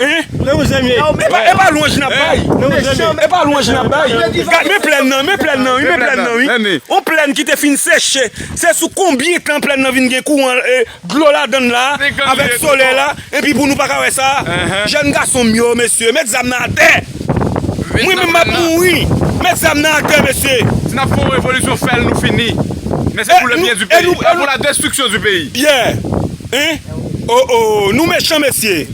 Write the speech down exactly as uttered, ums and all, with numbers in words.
Hein? E pa, e pa lwanj n ap bay. E pa lwanj n ap bay. Gad, men plèn nan, men plèn nan, wi, men plèn nan, wi. On plèn ki te fin seche. Se sou konbyen tan plèn nan vin gen kouran, eh, dlo ladann la, avèk solèy la, epi pou nou pa ka wè sa? Jèn gason m yo, mesye, met zam nan atè. Mwen menm m ap mouri. Met zam nan atè, mesye. Si n ap fè yon revolisyon, fè l, nou fini. Men se pou le bien du pays, pas pour la destruction du pays. Yeah. Hein? Oh, oh, nou mechan, mesye.